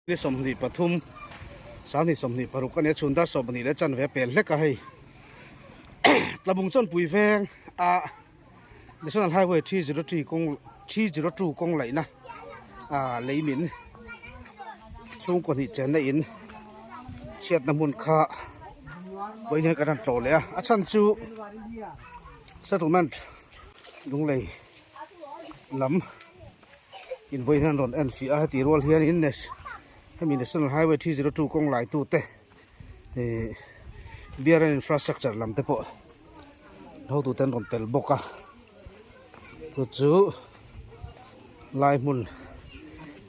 Ni 23, 2026 a nia chhun dar 12 leh chanve a pel hlek a hei. Tlabung chawnpui veng a National Highway 303 kawng 302 kawng laihna ah lei min chhungkaw hnih chenna in chhiatna hmun kha vawiin hian kan han tlawh leh a, a chhan chu settlement lunglei lam. Invawiin hian rawn en fiah a heti rual hianin hemi National Highway 302 kawng lai tute ihh BRN infrastructure lam te pawh hotute an rawn tel bawk a chu chu lai hmun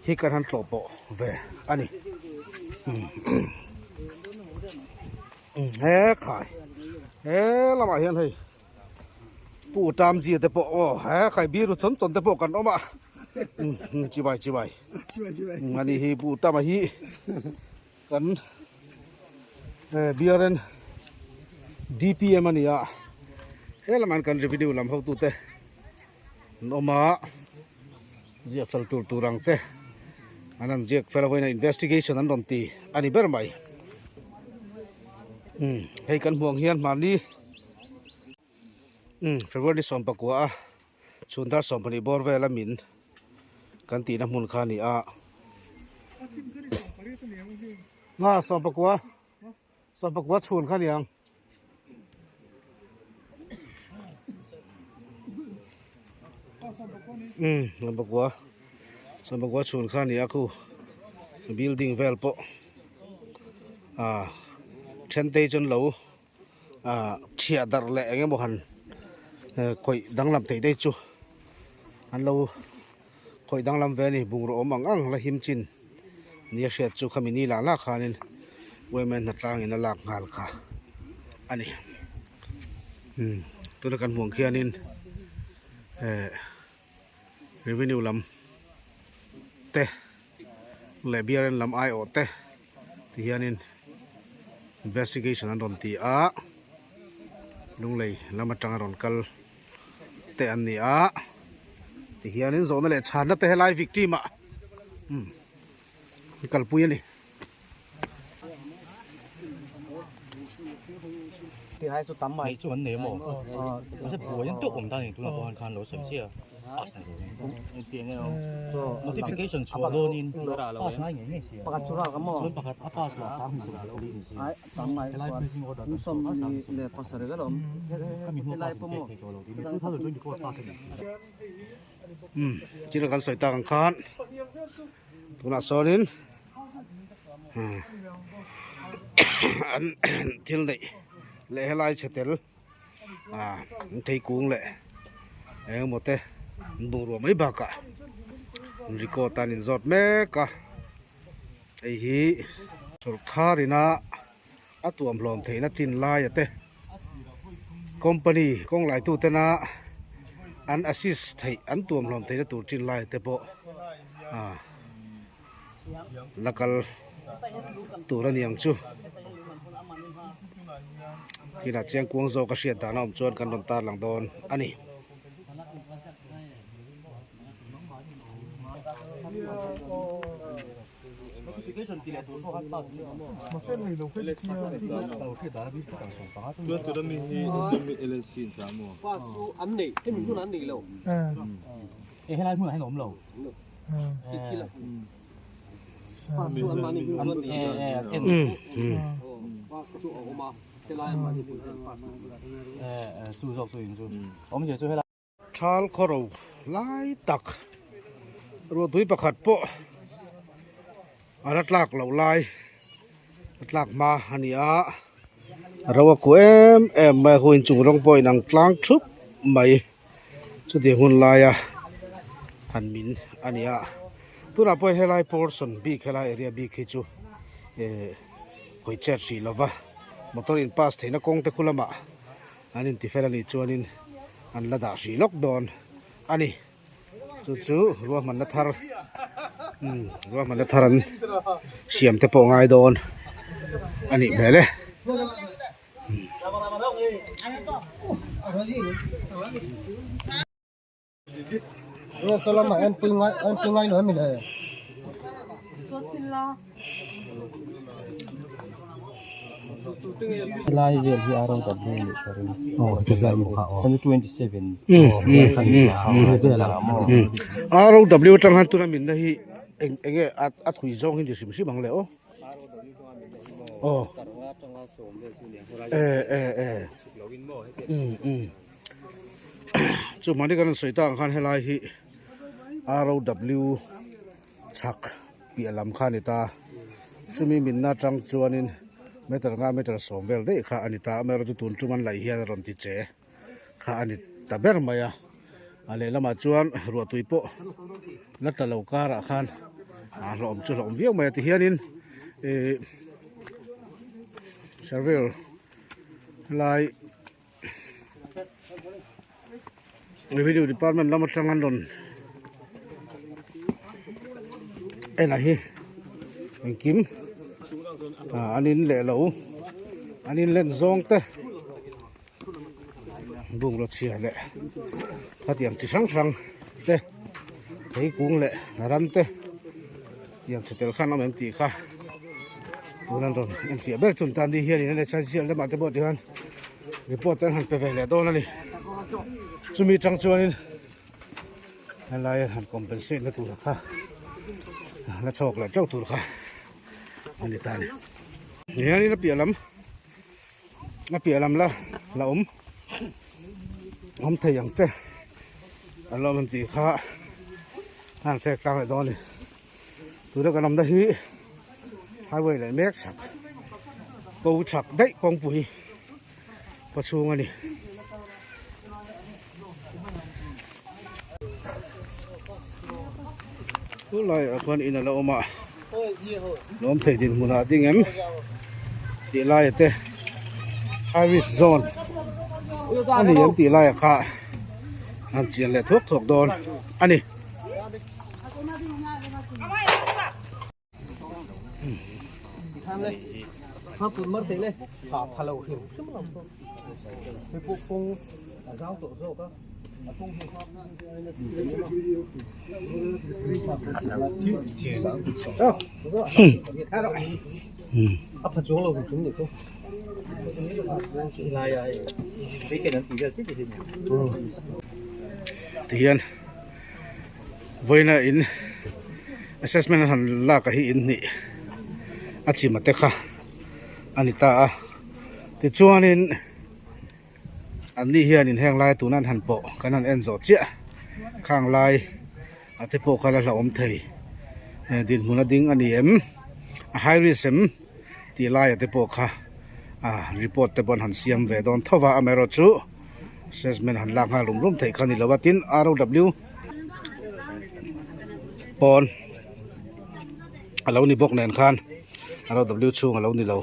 hi kan han tlawh pawh ve a ni he khai he lamah hian hei. Pu Tamzia te pawh aw he kai biru chawn chawn te pawh kan awm a chibai chibai ani hi Pu Tama hi kan BRN DPM a ni a he lamah hian kan revenue lam hotute an awm a ziak fel tur tur ang che an han ziak fel a vawiin investigation an rawn ti a ni ber mai hei kan hmuh ang hian mahni. Umm February 19 a chhun dar 12 bawr vel a min kan tihna hmun kha a ni a. Nga 19 19 chhun kha a ni ang. Umm 19 19 chhun kha a ni a khu building vel pawh ah then te hi chuan lo. ah thiah darh leh eng emaw han khawih danglam theih daih chu an lo khawih danglam ve a ni bungraw awm ang ang la him chin nia hriat chu khami ni lah lah khanin women hnatlangin a lak nghal kha a ni umm tuna kan hmuh ang khianin eh revenue lam te leh biarin lam aiawh te ti hianin investigation an rawn ti a lunglei lam atanga rawn kal te an ni a ti hianin zawhna leh chhanna te helai victim ah umm an kalpui a ni. Neih chu an nei maw? Mahse buai an tawk awm ta a ni tunah pawh khan lo sawi chiah a pass nei lo notification chhuah dawnin pass ngai ngei ngei sia chuan pakhat a pass lah sang hnih sawm pali ni si helai freezing order kan chhuah kha sang hnih sawm khami hnu a pass in pek thei tawh lo tih 2024 pass a ni. Umm thil kan sawi tak ang khan tunah sawnin an thil neih leh helai chhe tel ah an thei kung leh eng emaw te an bungrua mai bakah an record a an inzawt mek a hei hi sawrkar ina a tuam hlawm theihna chin laia te company kawng lai tu tena an assist theih an tuam hlawm theihna tur chin laia te pawh ah la kal tur a ni ang chu kinah chiang kuang zawk a hriat dan a awm chuan kan rawn tarlang dawn a ni. Thal khawro lai tak ruahtui pakhat pawh a la tlak loh lai a tlak hma a ni a ro a kuah em em mai a hu inchung rawng pawh a inang tlang thup mai chutiang hun laia han min a ni a tunah pawh hian helai portion bik helai area bik hi chu eh hawi chet hrih lova motor in pass theihna kawng te khu lamah. An intifel a nih chuanin an la dah hrih lawk dawn a ni. Chu chu ruahmanna thar umm ruahmanna thar an siam te pawh ngai dawn a nih hmel e. ROW atang khan tuna minna hi eng enge a thui zawng hi ni hrim hrim ang le aw. Aw. E e e. Um um. Chu mahni kan rawn sawi tak ang khan helai hi ROW chhak piah lam kha a ni ta. Chumi minna atang chuanin meter nga meter sawm vel daih kha a ni ta. Amaherawhchu tun tum an laih hian a rawn ti che kha a ni ta ber mai a. A lehlamah chuan ruahtui pawh la tla lo karah khan a hlawhawm chu hlawhawm viau mai a tihianin ihh server helai Revenue department lam atang an rawn en a hi engkim ah an in leh lo an in len zawng te bungraw chhia leh khatiang chi hrang hrang te theikung leh ran te tiang chhe tel khan a awm em tih kha tun an rawn en fiah ber chun tan ni hianin an essential lamah te pawh tihian report an han pe ve leh dawn a ni chumi tang chuanin helai an han compensate na tur kha la chhawk leh teuh tur kha a ni ta a ni hianin a piah lam a piah lam la la awm awm thei ang che an lo awm em tih kha a han fek tlang leh dawn a ni tuna kan awmna hi highway leh mek chhak ko chhak daih kawngpui khaw chhung a ni. Chulaiah khuan in a lo awm a lawm thei dinhmun ah ding em tih laia te high risk zone a ni em tih laiah kha an chian leh thuak thuak dawn a ni. Tihian vawiina in assessment an han lak ah hi in hnih a chim a te kha a ni ta a tichuanin an ni hianin heng lai tuna an han pawh kan han en zawh chiah khang lai a te pawh kha la hlauhawm thei dinhmun a ding a ni em a high risk em tih laia te pawh kha ah report te pawh an han siam ve dawn tho va amaherawhchu assessment han lak nghal rum rum theih kha a ni lo a tin R O W pawn a lo ni bawk nen khan R O W chhung a lo ni lo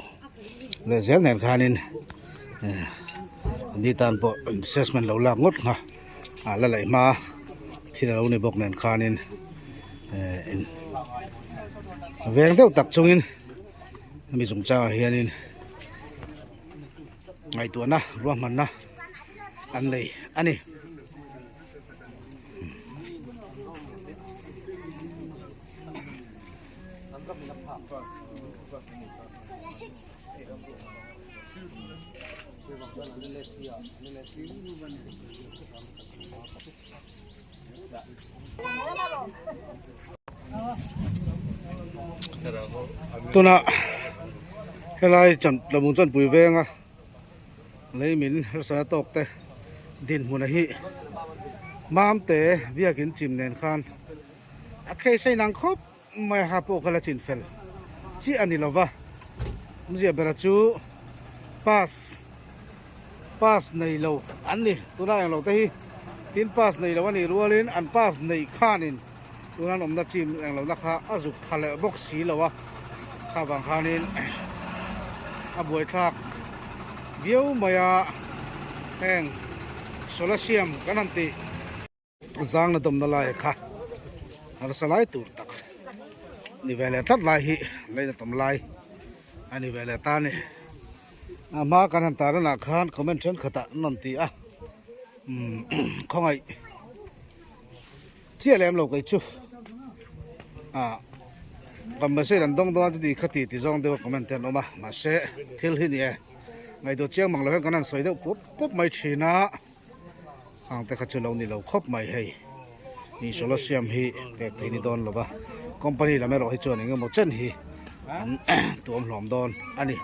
leh zel nen khanin eh ni tan pawh assessment lo lak ngawt kha a la laih hma thil a lo ni bawk nen khanin eh in veng deuh tak chungin hemi chungchangah hianin ngaihtuahna ruahmanna an nei a ni. Tuna helai Tlabung Chanpui venga lei min harsatna tawk te dinhmun a hi Mamte biakin chim nen khan a case a inang khawp mai a ha pawh kha la chin fel chiah a ni lo va awmzia bera chu pass pass nei lo an ni tuna englo te hi tin pass nei lo a nih rualin an pass neih khanin tuna an awmna chin englo na kha a zuk pha leh bawk si lo a kha vang khanin a buaithlak viau mai a heng solasium kan han tih. Zangna dawmna lai kha harsa lai tur tak ni ve leh tlat lai hi leina tam lai a ni ve leh ta a ni. A hma kan han tar anah khan comment thenkhatah an rawn ti a umm khawngaih chiah lem lo kei chu ah. Compensation an dawng dawn a chuti khati ti zawng deuh a comment te an awm a mahse thil hi ni e ngaihtuah chiang mang lo hian kan han sawi deuh pup pup mai thin a ang te kha chu lo ni lo khawp mai hei ni solar siam hi pek thei ni dawn lo va company lam erawh hi chuan eng emaw chen hi an tuam hlawm dawn a ni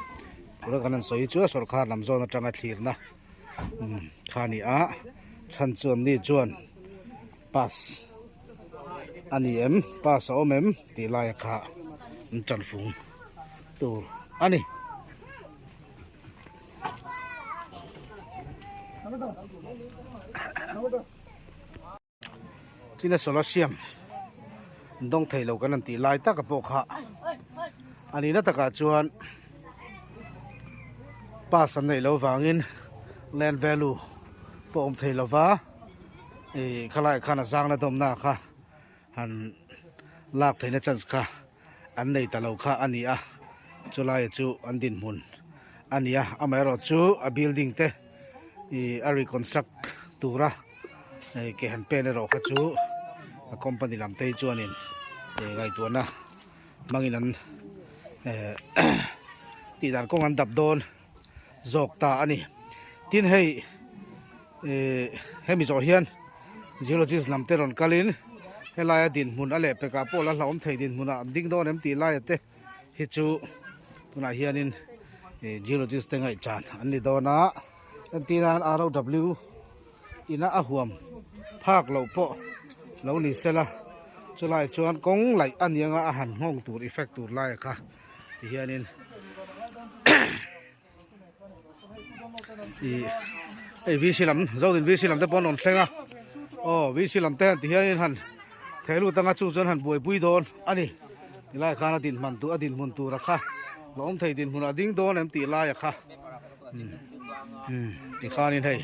tuna kan han sawi chu a sawrkar lam zawn atanga thlirna kha a ni a chhan chuan ni chuan pass a ni em pass a awm em tih laia kha an tan fung tur a ni. China solar siam dawng thei lo kan han tih lai taka pawh kha a nihna takah chuan pass an neih loh vangin land value pawh awm thei lova ih khalaiah khan a zangna dawmna kha han lak theihna chance kha an nei ta lo kha a ni a chulai chu an dinhmun a ni a amaherawhchu a building te ih a reconstruct tura hei ke han pen erawh kha chu a company lam te hi chuanin ih ngaihtuahna hmangin an eh tih dan kawng an dap dawn zawk ta a ni tin hei ih hemi zawh hian geologist lam te rawn kalin helaia dinhmun a leh pekah pawh la hlauhawm thei dinhmunah an ding dawn em tih laia te hi chu tunah hianin ih geologist te ngaihchan an ni dawn a entir nan R O W ina a huam phak loh pawh lo ni sela chulai chuan kawng laih a ni anga a han nghawng tur effect tur lai kha ti hianin ih hei V C lam Zodin V C lam te pawh an rawn thleng a aw V C lam te han ti hianin han theh lut anga chung chuan han buaipui dawn a ni tilai khan a dinhman tur a dinhmun tura kha la awm thei dinhmun a ding dawn em tih laia kha. Tikhanin hei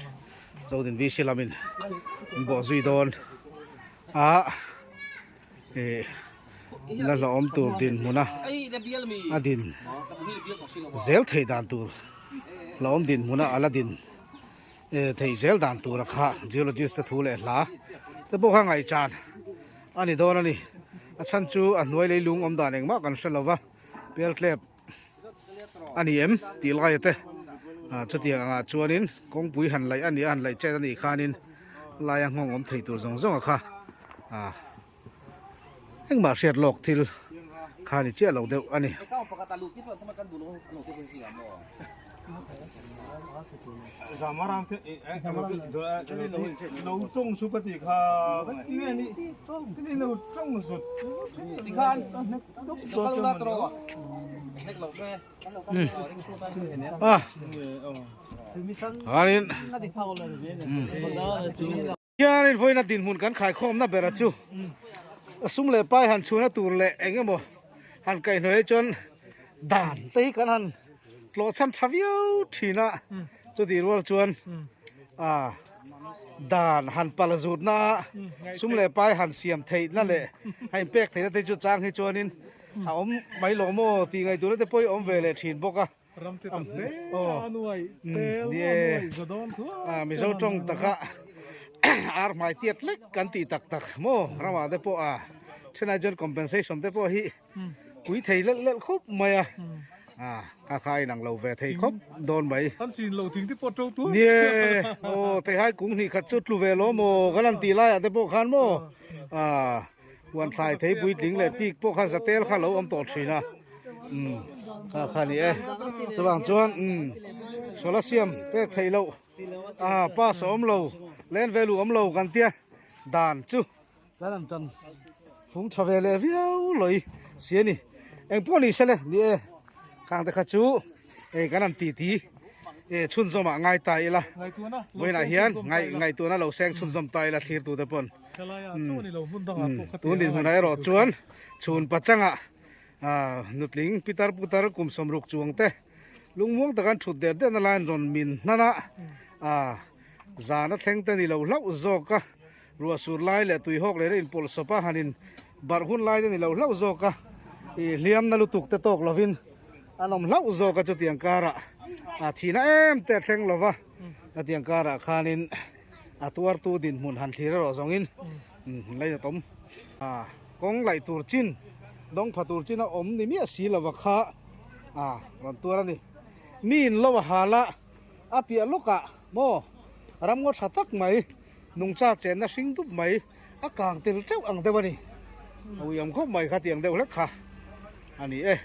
Zodin VC lamin an bawh zui dawn a ih la hlauhawm tur dinhmuna a din zel theih dan tur hlauhawm dinhmuna a la din theih zel dan tura kha geologist te thu leh hla te pawh kha ngaihchan a ni dawn a ni a chhan chu a hnuai leilung awm dan engmah kan hre lova peltlep. a ni em tih laia te ah chutiang angah chuanin kawngpui han laih a ni a han laih chet a nih khanin laia nghawng awm thei tur zawng zawng a kha ah engmah hriat lawk thil kha ni chiah lo deuh a ni. Hianin vawiina dinhmun kan khaikhawmna bera chu a sum leh pai han chhuna tur leh eng emaw han kaihhnawih hi chuan dan te hi kan han tlawh chhan tha viau thin a chutih rual chuan ah dan han pal zutna sum leh pai han siam theihna leh a inpek theihna te chu chang hi chuanin a awm mai lo maw tih ngaihtuahna te pawh hi a awm ve leh thin bawk a. Mizo tawng taka ar hmai tiat lek kan tih tak tak maw ramah te pawh a thenah chuan compensation te pawh hi pui thei lel lel khawp mai a kha kha a inang lo ve thei khawp dawn mai nie aw theihai kung hnih khat chu tlu ve lo maw kan han tih laiah te pawh khan maw Huan thlai thei puitling leh tik pawh kha zatel kha lo awm tawh thin a umm kha kha ni e chuvang chuan umm solar siam pek theih loh a pass a awm lo land value awm lo kan tia dan chu kan han tan fung tha ve leh viau lawih si a ni engpawh ni se le ni e khang te kha chu hei kan han ti ti e chhunzawm ah ngai ta ila vawiinah hian ngaihtuahna lo seng chhunzawm ta ila thlir tute pawn. Tun dinhmunah erawh chuan chhun pachangah nutling pitar putar kum sawmruk chuang te lungmuang taka an thut der derna laiin rawn min hnan a, zana thleng te ni lo hlauh zawk a, ruah sur lai leh tuihawk leh inpawlh sawp a han in barh hun lai te ni lo hlauh zawk a, ih hliamna lutuk te tawk lovin an awm hlauh zawk a chutiang karah thihna em te a thleng lova, chutiang karah khanin. A tuartu dinhmun han thlir erawh zawngin lei a tawm. Kawng laih tur chin Dawng pha tur chin a awm ni miah si lova kha a rawn tuar a ni. Mi in lo a hal a, a piah lawkah maw ramngaw tha tak mai, nungcha chenna hring dup mai a kang tel teuh ang deuh a ni. A uiam khawp mai kha tiang deuh hlek kha a ni e.